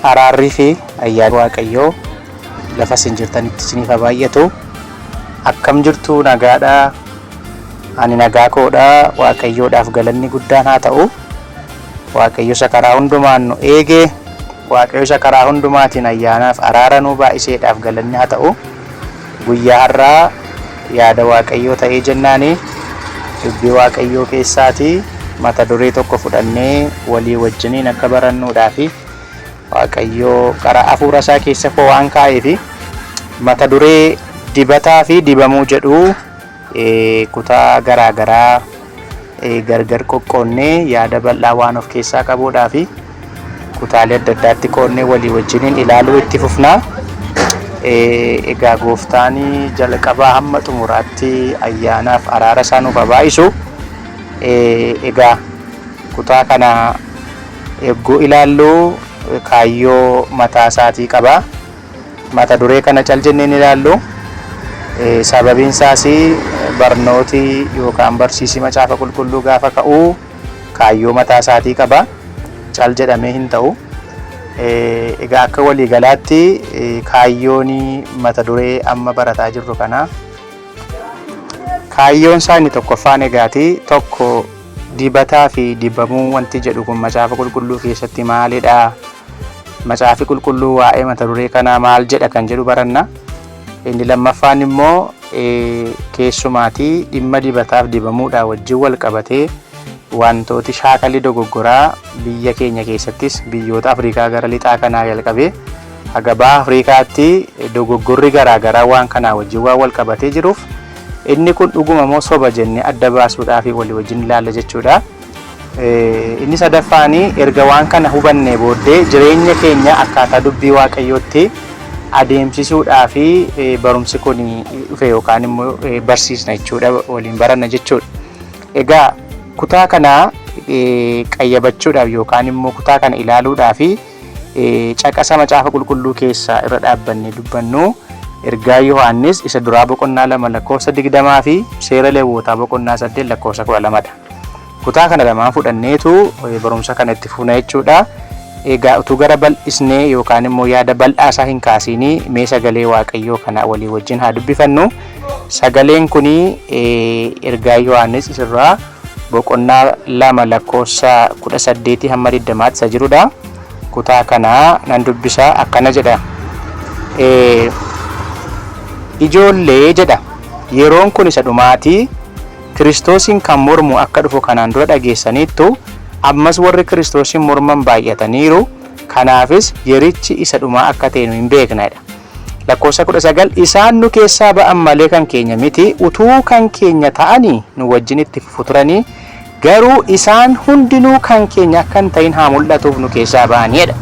Araarrii fi ayyaanni Waaqayyoo lafa isin jirtanitti isiniif haa baay'atu. Akkam jirtu nagaadhaa? Ani nagaa koodha. Waaqayyoodhaaf galanni guddaan haa ta'u. Waaqayyo isa karaa hundumaan nu eege, Waaqayyo isa karaa hundumaatiin ayyaanaaf araara nuu baay'iseedhaaf galanni haa ta'u. Guyyaa har'aa yaada Waaqayyoo ta'ee jennaani dubbii Waaqayyoo keessaatii mata duree tokko fudhannee walii wajjiniin akka barannuudhaafi Waaqayyoo karaa hafuura isaa keessa koo waan kaa'eefi mata duree dibataa fi dibamuu jedhu kutaa garaa garaa gargar qoqqoonnee yaada bal'aa waan of keessaa qabuudhaa fi kutaalee adda addaatti qoonnee walii wajjiniin ilaaluu itti fufna. Egaa gooftaan jalqabaa hamma xumuraatti ayyaanaaf araara isaa nuuf haa baay'isu. Egaa kutaa kana egguu ilaallu kaayyoo mataa isaatii qaba. Mata duree kana cal jennee hin ilaallu. Sababiin isaas barnooti yookaan barsiisi macaafa qulqulluu gaafa ka'u kaayyoo mataa isaatii qaba. Cal jedhamee hin ta'u. Egaa akka waliigalaatti kaayyoon mata duree amma barataa jirru kana kaayyoon isaa inni tokkoffaan egaati tokko dibataa fi dibamuu wanti jedhu kun macaafa qulqulluu keessatti maalidha? Macaafi Qulqulluu waa'ee mata duree kanaa maal jedha kan jedhu baranna. Inni lammaffaan immoo keessumaatii dhimma dibataaf dibamuudhaa wajjin wal qabatee wantooti shaakalli dogoggoraa biyya keenya keessattis biyyoota Afrikaa gara lixaa kanaa jalqabee haga baha Afrikaatti dogoggorri garaa garaa waan kanaa wajjin waan wal qabatee jiruuf inni kun dhuguma moo soba jennee adda baasuudhaaf walii wajjin ilaalla jechuudha. Inni sadaffaan erga waan kana hubannee booddee jireenya keenya akkaataa dubbii Waaqayyootti adeemsisuudhaa fi barumsi kun dhufe yookaan immoo barsiisna jechuudha waliin baranna jechuudha. Egaa kutaa kana qayyabachuudhaaf yookaan immoo kutaa kana ilaaluudhaaf caqasa macaafa qulqulluu keessaa irra dhaabbannee dubbannu ergaa Yohaannis isa duraa boqonnaa 2 lakkoofsa 20 fi seera Lewwootaa boqonnaa 8 lakkoofsa 12 dha. Kutaa kana lamaan fudhanneetu barumsa kana itti fufna jechuudha. Egaa utuu gara bal'isnee yookaan immoo yaada bal'aa isaa hin kaasiinii mee sagalee Waaqayyoo kana walii wajjin haa dubbifannu. Sagaleen kun ergaa Yohaannis isirraa boqonnaa 2 lakkoofsa 18 hamma 20tti isa jirudha. Kutaa kana nan dubbisa akkana jedha. Ijoollee jedha yeroon kun isa dhumaatii Kiristoosiin kan mormu akka dhufu kanaan dura dhageessaniittu, ammas warri Kiristoosiin morman baay'ataniiru, kanaafis yerichi isa dhumaa akka ta'e nu in beekna jedha. Lakkoofsa 19 Isaan nu keessaa ba'an malee kan keenya miti, utuu kan keenya ta'anii nu wajjin itti fufu turanii, garuu isaan hundinuu kan keenya akka hin ta'in haa mul'atuuf nu keessaa ba'anii jedha.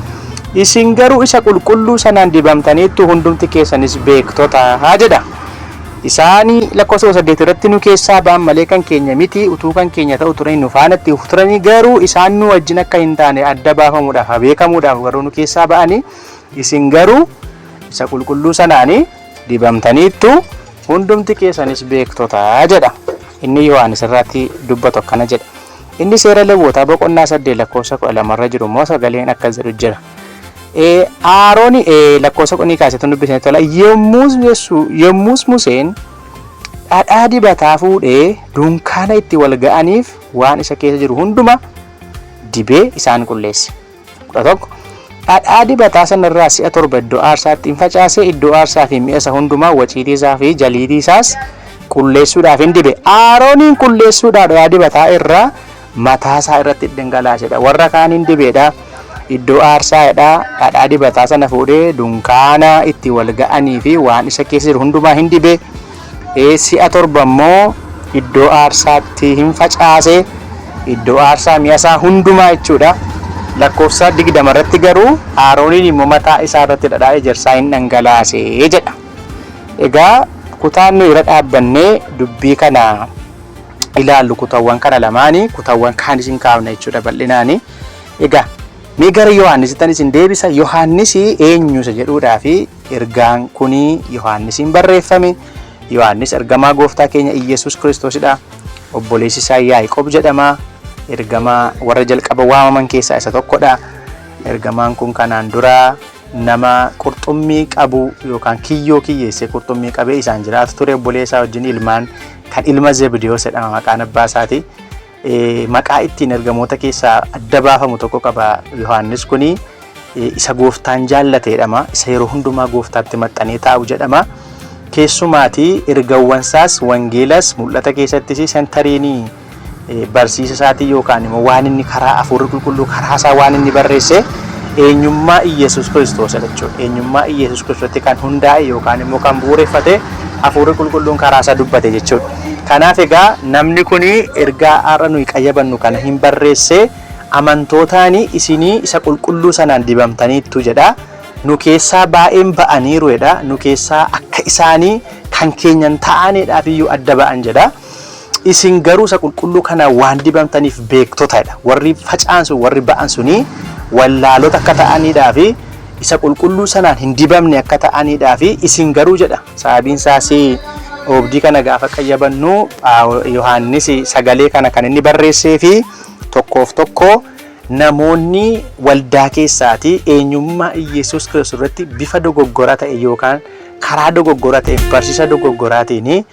Isin garuu isa qulqulluu sanaan dibamtaniittu, hundumti keessanis beektota jedha. Isaani lakkoofsa 18 irratti nu keessaa ba'an malee kan keenya miti, utuu kan keenya ta'u turanii nu faana itti fufu turanii, garuu isaan nu wajjin akka hin taane adda baafamuudhaaf haa beekamuudhaaf garuu nu keessaa ba'anii, isin garuu isa qulqulluu sanaani dibamtaniittu, hundumti keessanis beektota jedha. Inni Yohaannis irraatti dubbatu akkana jedha. Inni seera Lewwotaa boqonnaa 8 lakkoofsa 12 irra jiru immoo sagaleen akkas jedhu jira. Aarooni lakkoofsa kudhanii kaaseetu dubbisanii tola. Yommus Museen dhadhaa dibataa fuudhee dunkaana itti wal ga'aniif waan isa keessa jiru hunduma dibee isaan qulleesse. 11 dhadhaa dibataa sanarraa si'a torba iddoo aarsaatti in facaase, iddoo aarsaa fi mi'a isa hundumaa, waciitii isaa fi jaliitii isaas qulleessuudhaaf in dibe. Aarooniin qulleessuudhaaf dhadhaa dibataa irraa mataa isaa irratti dhangalaasedha. Warra kaaniin dibeedha. Iddoo aarsaadha. Dhadhaa dibataa sana fuudhee dunkaana itti wal ga'anii fi waan isa keessa jiru hundumaa hin dibe. Si'a torba immoo iddoo aarsaatti hin facaase. Iddoo aarsaa mi'a isaa hundumaa jechuudha. Lakkoofsa 20 irratti garuu Aarooniin immoo mataa isaa irratti dhadhaa ejersaa hin dhangalaase jedha. Egaa kutaan nu irra dhaabbannee dubbii kana ilaallu kutawwan kana lamaani kutawwan kaan isin kaafna jechuudha bal'inaani. Egaa mee gara Yohaannisittan isin deebisa. Yohaannis eenyu isa jedhuudhaa fi ergaan kuni Yohaannisiin barreeffame. Yohaannis ergamaa gooftaa keenya Iyyasuus Kiristoosidha. Obboleessi isaa Yaaqoob jedhama. Ergamaa warra jalqaba waamaman keessaa isa tokkodha. Ergamaan kun kanaan dura nama qurxummii qabu yookaan kiyyoo kiyyeessee qurxummii qabee isaan jiraatu ture. Obboleessaa wajjin ilmaan kan ilma Zebdiyoos jedhama maqaan abbaa isaati. Maqaa ittiin ergamoota keessaa adda baafamu tokko qaba Yohaannis kuni. Isa gooftaan jaallate jedhama. Isa yeroo hundumaa gooftaatti maxxanee taa'u jedhama. Keessumaatii ergawwansaas wangeelas mul'ata keessattis centeriin barsiisa isaatii yookaan immoo waan inni karaa hafuurri qulqulluu karaa isaa waan inni barreesse eenyummaa Iyyasuus Kiristoos jechuudha. Eenyummaa Iyyasuus Kiristoositti kan hundaa'e yookaan immoo kan bu'uureffate hafuurri qulqulluun karaa isaa dubbate jechuudha. Kanaaf egaa namni kun ergaa har'a nuyi qayyabannu kana hin barreesse. Amantootaan isinii isa qulqulluu sanaan dibamtaniittu jedha. Nu keessaa baay'een ba'aniiru jedha. Nu keessaa akka isaanii kan keenyan ta'aniidhaaf iyyuu adda ba'an jedha. Isin garuu isa qulqulluu kana waan dibamtaniif beektotadha. Warri faca'an sun, warri ba'an suni wallaalota akka ta'aniidhaa fi isa qulqulluu sanaan hin dibamne akka ta'aniidhaa fi isin garuu jedha. Sababiin isaas oobdii kana gaafa qayyabannu Yohaannis sagalee kana kan inni barreessee fi tokkoof tokko namoonni waldaa keessaatii eenyummaa Iyyasuus Kiristoos irratti bifa dogoggora ta'e yookaan karaa dogoggora ta'e barsiisa dogoggoraatiin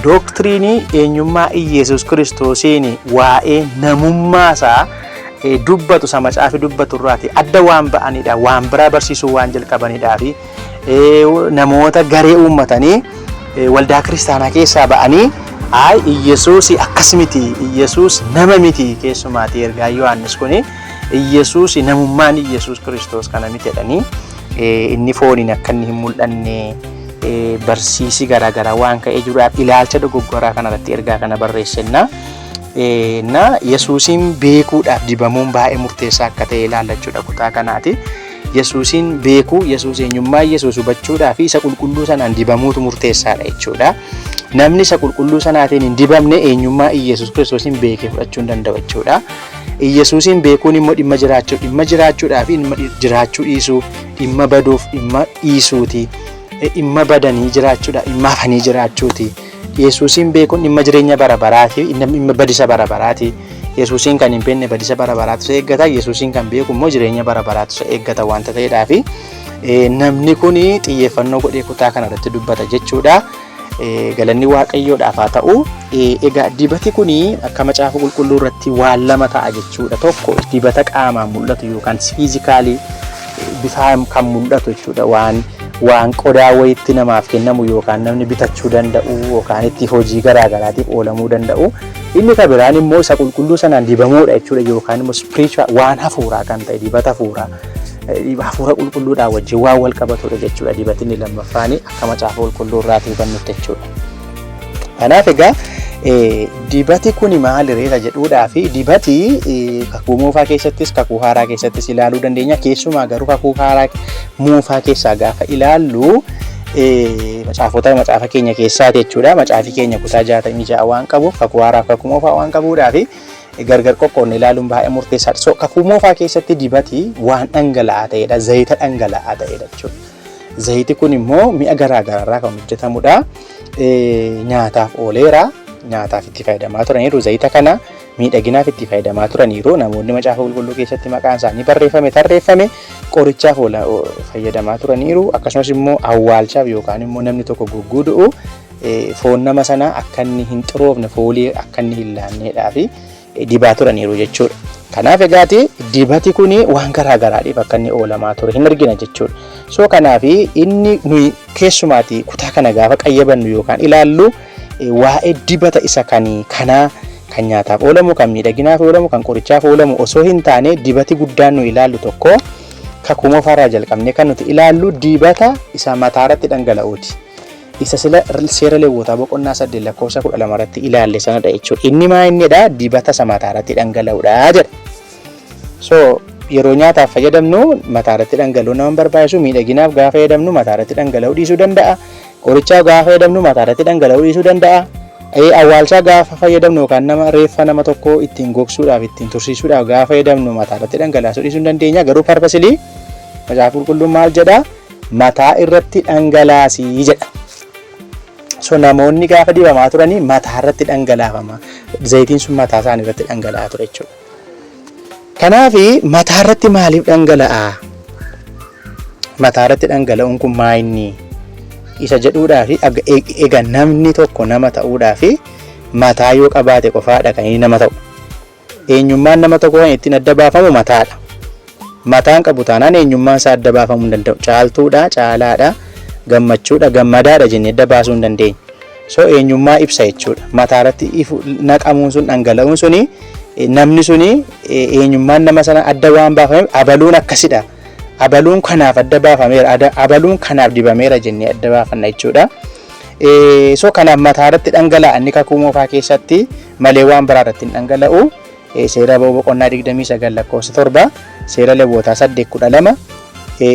doktiriinii eenyummaa Iyyasuus Kiristoosiin waa'ee namummaa isaa dubbatu isa macaafi dubbatu irraati adda waan ba'anidha, waan biraa barsiisuu waan jalqabanidhaa fi namoota garee uummatanii waldaa kiristaanaa keessaa ba'anii ay Iyyasuus akkas miti, Iyyasuus nama miti, keessumaati ergaa Yohaannis kuni Iyyasuus namummaan Iyyasuus Kiristoos kana miti jedhanii inni fooniin akka inni hin mul'anne barsiisi garaagaraa waan ka'ee jiruudhaaf ilaalcha dogoggoraa kanarratti ergaa kana barreessenna. Na Yesuusiin beekuudhaaf dibamuun baay'ee murteessaa akka ta'e ilaallachuudha kutaa kanaati. Yesuusiin beekuu, Yesuus eenyummaa Yesuus hubachuudhaa fi isa qulqulluu sanaan dibamuutu murteessaadha jechuudha. Namni isa qulqulluu sanaatiin hin dibamne eenyummaa Yesuus Kiristoosiin beekee fudhachuu hin danda'u jechuudha. Yesuusiin beekuun immoo dhimma jiraachuu, dhimma jiraachuudhaa fi dhimma jiraachuu dhiisuu, dhimma baduuf dhimma dhiisuuti. Dhimma badanii jiraachuudha, dhimma hafanii jiraachuuti. Yesuusiin beekuun dhimma jireenya bara baraati, dhimma badisa bara baraati. Yesuusiin kan hin beekne badisa bara baraatu isa eeggata. Yesuusiin kan beeku immoo jireenya bara baraatu isa eeggata wanta ta'eedhaaf namni kun xiyyeeffannoo godhee kutaa kana irratti dubbata jechuudha. Galanni Waaqayyoodhaaf haa ta'u. Egaa dibati kun akka macaafa qulqulluu irratti waan lama ta'a jechuudha. Tokko dibata qaamaan mul'atu yookaan fiizikaalii bifaan kan mul'atu jechuudha. Waan qodaa wayitti namaaf kennamu yookaan namni bitachuu danda'u yookaan itti hojii garaa garaatiif oolamuu danda'u. Inni kan biraan immoo isa qulqulluu sanaan dibamuudha jechuudha yookaan immoo spiritual waan hafuuraa kan ta'e dibata hafuuraa. Hafuura qulqulluudhaan wajjin waan wal qabatudha jechuudha dibatinni lammaffaan akka macaafa qulqulluu irraatii hubannutti jechuudha. Kanaaf egaa dibati kuni maali reeta jedhuudhaa fi dibati kakuu moofaa keessattis kakuu haaraa keessattis ilaaluu dandeenya. Keessumaa garuu kakuu haaraa moofaa keessaa gaafa ilaallu macaafota macaafa keenya keessaati jechuudha. Macaafi keenya kutaa 66 waan qabuuf kakuu haaraa fi kakuu moofaa waan qabuudhaa fi gargar qoqqoodne ilaaluun baay'ee murteessaadha. So kakuu moofaa keessatti dibati waan dhangala'aa ta'edha. Zayita dhangala'aa ta'edha jechuudha. Zayiti kun immoo mi'a garaa garaarraa kan hojjetamudha. Nyaataaf ooleera. Nyaataaf itti fayyadamaa turaniiru. Zayita kana miidhaginaaf itti fayyadamaa turaniiru. Namoonni macaafa qulqulluu keessatti maqaan isaanii barreeffame tarreeffame qorichaaf fayyadamaa turaniiru. Akkasumas immoo awwaalchaaf yookaan immoo namni tokko gugguudu'u foon nama sanaa akka inni hin xuroofne, foolii akka inni hin laanneedhaa fi dibaa turaniiru jechuudha. Kanaaf egaati dibati kun waan garaa garaadhiif akka inni oolamaa ture hin argina jechuudha. So kanaaf inni nuyi keessumaati kutaa kana gaafa qayyabannu yookaan ilaallu waa'ee dibata isa kan kanaa kan nyaataaf oolamu, kan miidhaginaaf oolamu, kan qorichaaf oolamu osoo hin taane dibati guddaan nu ilaallu tokko kakuu moofaarraa jalqabnee kan nuti ilaallu dibata isa mataarratti dhangala'uuti. Isa sila seera Lewwotaa boqonnaa 8 lakkoofsa 12 irratti ilaalle sanadha jechuudha. Inni maa innidha? Dibata isa mataarratti dhangala'uudha jedha. So yeroo nyaataaf fayyadamnu mataarratti dhangala'uu nama barbaachisu, miidhaginaaf gaafa fayyadamnu mataarratti dhangala'uu dhiisuu danda'a. Qorichaaf gaafa fayyadamnu mataarratti dhangala'uu dhiisuu danda'a. Awwaalchaa gaafa fayyadamnu yookaan nama reeffa nama tokkoo ittiin gogsuudhaaf ittiin tursiisuudhaaf gaafa fayyadamnu mataarratti dhangalaasuu dhiisuu hin dandeenya. Garuu parpasilii macaafa qulqulluun maal jedha? Mataa irratti dhangalaasii jedha. So namoonni gaafa dibamaa turanii mataa irratti dhangalaafama. Zayitiin sun mataa isaanii irratti dhangala'aa ture jechuudha. Kanaaf mataa irratti maaliif dhangala'a? Mataa irratti dhangala'uun kun maa inni? Isa jedhuudhaa fi egaa namni tokko nama ta'uudhaa fi mataa yoo qabaate qofaadha kan inni nama ta'u. Eenyummaan nama tokkoo kan ittiin adda baafamu mataadha. Mataan qabu taanaan eenyummaan isaa adda baafamuu hin danda'u. Caaltuudha, caalaadha, gammachuudha, gammadaadha jennee adda baasuu hin dandeenyu. So eenyummaa ibsa jechuudha. Mataa irratti ifu naqamuun sun dhangala'uun suni namni suni eenyummaan nama sana adda waan baafameef abaluun akkasidha. Abaluun kanaaf adda baafameera, abaluun kanaaf dibameera jennee adda baafanna jechuudha. So kanaaf mataa irratti dhangala'a inni kakuu moofaa keessatti malee waan biraa irratti hin dhangala'u. Seera ba'uu boqonnaa 29 lakkoofsa 7, seera Lewwotaa 8 12,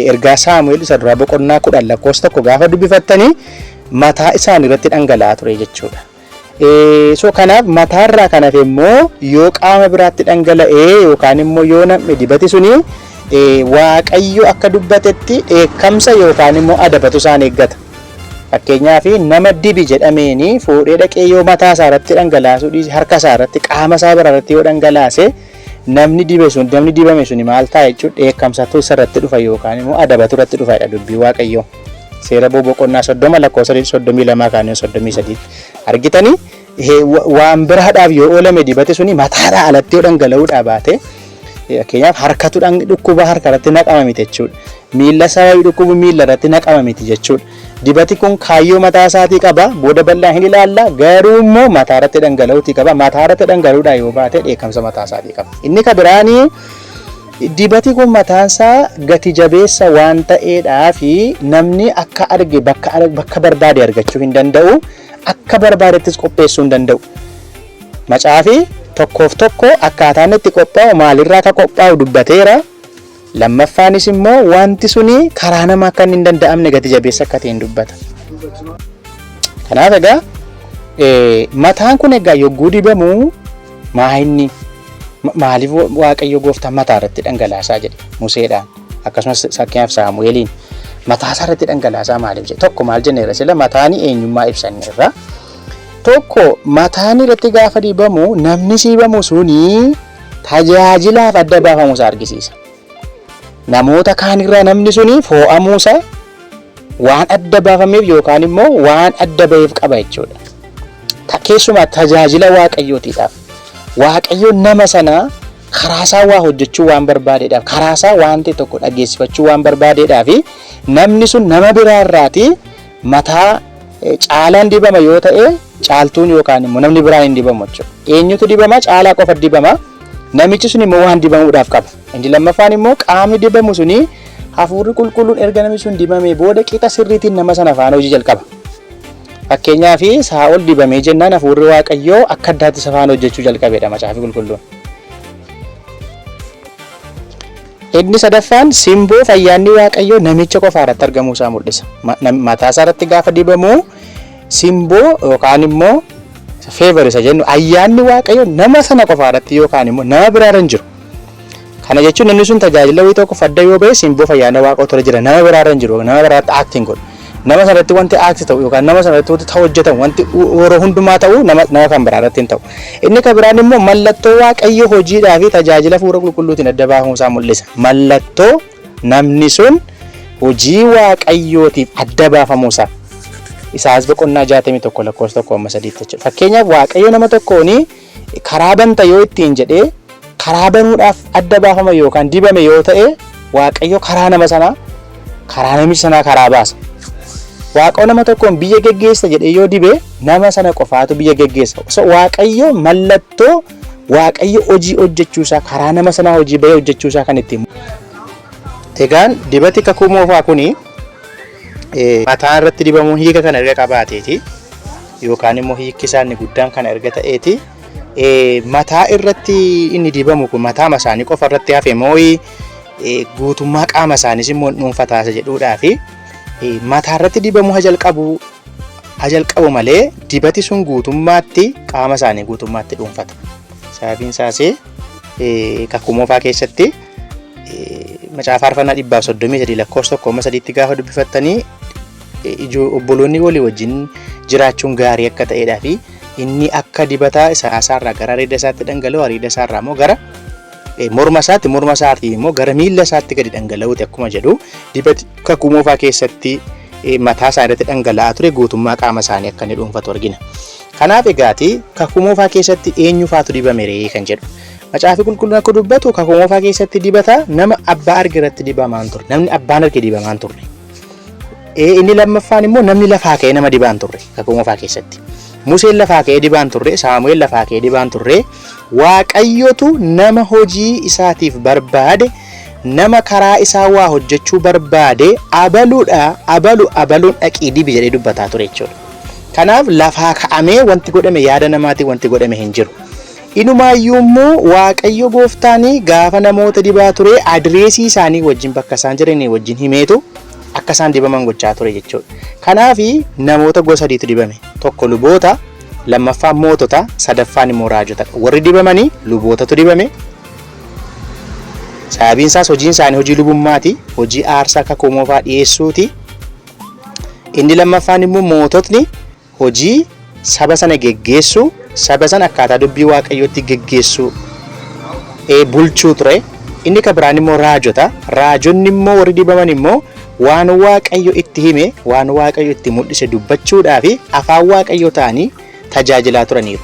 ergaa Saamu'eel isa duraa boqonnaa 10 lakkoofsa 1 gaafa dubbifattanii mataa isaanii irratti dhangala'aa ture jechuudha. So kanaaf mataarraa kan hafe immoo yoo qaama biraatti dhangala'ee yookaan immoo yoo nam'e dibati suni Waaqayyo akka dubbatetti dheekkamsa yookaan immoo adabatu isaan eeggata. Fakkeenyaaf nama dibi jedhameen fuudhee dhaqee yoo mataa isaa irratti dhangalaasuu dhiise harka isaa irratti qaama isaa biraa irratti yoo dhangalaase namni dibe sun namni dibame suni maal ta'a jechuudha dheekkamsatu isa irratti dhufa yookaan immoo adabatu irratti dhufa jedha dubbii Waaqayyoo. Seera ba'uu boqonnaa 30 lakkoofsa 32 kaanee 33 argitanii waan biraadhaaf yoo oolame dibate suni mataadhaa alatti yoo dhangala'uudhaa baate fakkeenyaaf harkatu dhukkuba harka irratti naqama miti jechuudha. Miilla sababii dhukkubu miilla irratti naqama miti jechuudha. Dibati kun kaayyoo mataa isaatii qaba booda bal'aa hin ilaalla garuu immoo mataa irratti dhangala'uutii qaba mataa irratti dhangala'uudhaa yoo baate dheekkamsa mataa isaatii qaba. Inni ka biraanii Dibati kun mataansaa gati jabeessa waan ta'eedhaa fi namni akka arge bakka bakka barbaade argachuu hin danda'u, akka barbaadettis qopheessuu hin danda'u. Macaafi tokkoof tokko akkaataa inni itti qophaa'u maalirraa akka qophaa'u dubbateera. Lammaffaanis immoo wanti suni karaa nama akka inni hin danda'amne gati jabeessa akka ta'e hin dubbata. Kanaaf egaa mataan kun egaa yogguu dibamu maa inni Maaliif Waaqayyo gooftaan mataa irratti dhangalaasaa jedhe Museedhaan akkasumas fakkeenyaaf Saamu'eeliin mataa isaa irratti dhangalaasaa maaliif jedhe tokko maal jenneerra sila mataani eenyummaa ibsanneerra tokko mataan irratti gaafa dibamu namni siibamu suni tajaajilaaf adda baafamuu isaa argisiisa. Namoota kaanirraa namni suni foo'amuusaa waan adda baafameef yookaan immoo waan adda ba'eef qaba jechuudha. Keessumaa tajaajila Waaqayyootiidhaaf. Waaqayyo nama sana karaa isaa waa hojjechuu waan barbaadeedhaaf, karaa isaa waan ta'e tokko dhageessifachuu waan barbaadeedhaaf namni sun nama biraa irraati mataa caalaan dibama yoo ta'e caaltuun yookaan immoo namni biraan hin dibamu jechuudha. Eenyutu dibama? Caalaa qofa dibama. Namichi sun immoo waan dibamuudhaaf qaba. Inni lammaffaan immoo qaamni dibamu suni hafuurri qulqulluun erga namni sun dibamee booda qixa sirriitiin nama sana faana hojii jalqaba. Fakkeenyaaf Saa'ol dibamee jennaan hafuurri Waaqayyoo akka addaatti isa faana hojjechuu jalqabeedha macaafi qulqulluun. Inni sadaffaan simboo fayyaanni Waaqayyoo namicha qofaa irratti argamuu isaa mul'isa. Mataa isaa irratti gaafa dibamu simboo yookaan immoo feevor isa jennu ayyaanni Waaqayyoo nama sana qofaa irratti yookaan immoo nama biraa irra hin jiru. Kana jechuun namni sun tajaajila wayii tokko fadda yoo ba'e simboo fayyaana Waaqoo tola jira nama biraa irra hin jiru nama biraatti act hin godhu. Nama sana irratti wanti act ta'u yookaan nama sana irratti wanti ta'u hojjetamu wanti yeroo hundumaa ta'u nama nama kan biraa irratti hin ta'u. Inni kan biraan immoo mallattoo Waaqayyo hojiidhaa fi tajaajila hafuura qulqulluutiin adda baafamuu isaa mul'isa. Mallattoo namni sun hojii Waaqayyootiif adda baafamuu isaa. Isaayyaas boqonnaa 61 lakkoofsa 1 amma 3 jechuudha. Fakkeenyaaf Waaqayyo nama tokkoon karaa banta yoo ittiin jedhee karaa banuudhaaf adda baafama yookaan dibame yoo ta'e Waaqayyo karaa nama sanaa karaa namicha sanaa karaa baasa. Waaqayyo nama tokkoon biyya geggeessa jedhee yoo dibe nama sana qofaatu biyya geggeessa. So Waaqayyo mallattoo Waaqayyo hojii hojjechuusaa karaa nama sanaa hojii bahee hojjechuusaa kan ittiin Egaan dibati kakuu moofaa kuni mataa irratti dibamuun hiika kana erga qabaateeti yookaan immoo hiikki isaa inni guddaan kana erga ta'eeti mataa irratti inni dibamu kun mataama isaanii qofa irratti hafe mooyi guutummaa qaama isaaniis immoo dhuunfataa isa jedhuudhaa fi mataa irratti dibamuu ha jalqabu malee dibati sun guutummaatti qaama isaanii guutummaatti dhuunfata. Sababiin isaas kakuu moofaa keessatti macaafa faarfannaa 133 lakkoofsa 1 amma 3tti gaafa dubbifattanii obboloonni walii wajjin jiraachuun gaarii akka ta'eedhaa fi inni akka dibataa isaa isaarraa gara areeda isaatti dhangala'u areeda isaarraa immoo gara Morma isaatti, morma isaatii immoo gara miilla isaatti gadi dhangala'uuti akkuma jedhu, dibati kakuu moofaa keessatti mataa isaa irratti dhangala'aa ture guutummaa qaama isaanii akka inni dhuunfatu argina. Kanaaf egaati kakuu moofaa keessatti eenyu faatu dibame ree kan jedhu. Macaafi qulqulluun akka dubbatu kakuu moofaa keessatti dibata nama abbaa arge irratti dibamaan ture. Namni abbaan arge dibamaan turre. Inni lammaffaan immoo namni lafaa ka'ee nama dibaan turre kakuu moofaa keessatti. Museen lafaa ka'ee dibaan turre, Saamu'eel lafaa ka'ee dibaan turre, Waaqayyotu nama hojii isaatiif barbaade, nama karaa isaa waa hojjechuu barbaade abaluudha, abalu abaluun dhaqii dibi jedhee dubbataa ture jechuudha. Kanaaf lafaa ka'amee wanti godhame yaada namaatiin wanti godhame hin jiru. Inumaayyuu immoo Waaqayyo gooftaan gaafa namoota dibaa ture adireesii isaanii wajjin bakka isaan jiranii wajjin himeetu akka isaan dibaman gochaa ture jechuudha. Kanaaf namoota gosa sadiitu dibame. Tokko luboota, lammaffaan mootota, sadaffaan immoo raajota. Warri dibamanii lubootatu dibame. Sababiin isaas hojiin isaanii hojii lubummaati, hojii aarsaa kakuu moofaa dhiyeessuuti. Inni lammaffaan immoo moototni hojii saba sana geggeessuu, saba sana akkaataa dubbii Waaqayyootti geggeessuu, bulchuu ture. Inni kan biraan immoo raajota. Raajonni immoo warri dibaman immoo waan Waaqayyo itti hime, waan Waaqayyo itti mul'ise dubbachuudhaa fi afaan Waaqayyoo ta'anii tajaajilaa turaniiru.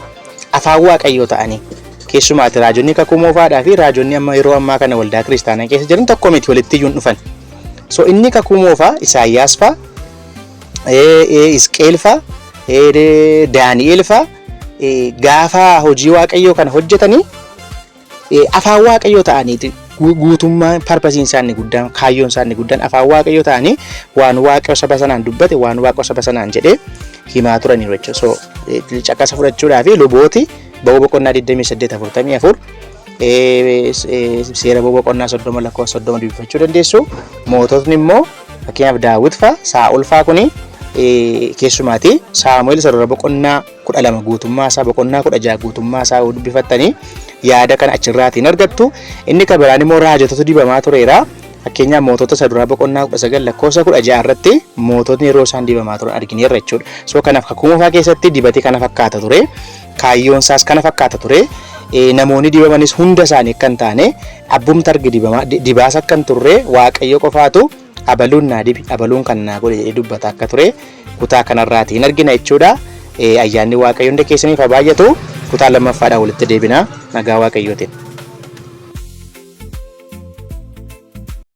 Afaan Waaqayyoo ta'anii. Keessumaati raajonni kakuu moofaadhaa fi raajonni amma yeroo ammaa kana waldaa kiristaanaa keessa jiran tokko miti, walitti iyyuu hin dhufan. So inni kakuu moofaa Isaayyaas fa'a, Hisqeel fa'a, Daani'eel fa'a gaafa hojii Waaqayyoo kana hojjetanii afaan Waaqayyoo ta'aniiti guutummaa purposeiin isaanii guddaan, kaayyoon isaanii guddaan afaan Waaqayyoo ta'anii waan Waaqayyo saba sanaan dubbate, waan Waaqayyo saba sanaan jedhee himaa turaniiru jechuudha. So caqasa fudhachuudhaa fi lubooti ba'uu boqonnaa 28 44, seera ba'uu boqonnaa 30 lakkoofsa 30 dubbifachuu dandeessu. Moototni immoo fakkeenyaaf Daawit fa'a, Saa'ol fa'a, kuni keessumaati Saamu'eel isa dura boqonnaa 12 guutummaa isaa, boqonnaa 16 guutummaa isaa yoo dubbifattanii yaada kana achirraatiin argattu. Inni kan biraan immoo raajotatu dibamaa tureera. Fakkeenyaaf mootota isa duraa boqonnaa 19 lakkoofsa 16 irratti moototni yeroo isaan dibamaa turan argineerra jechuudha. So kanaaf kakuu moofaa keessatti dibati kana fakkaata ture. Kaayyoon isaas kana fakkaata ture. Namoonni dibamanis hunda isaanii akka hin taane, abbumti arge dibaas akka hin turre, Waaqayyo qofaatu abaluun naa dibi, abaluun kan naa godhe jedhee dubbata akka ture kutaa kanarraatiin argina jechuudha. Ayyaanni Waaqayyo hunda keessaniif haa baay'atu. Kutaa lammaffaadhaan walitti deebina. Nagaa Waaqayyootiin.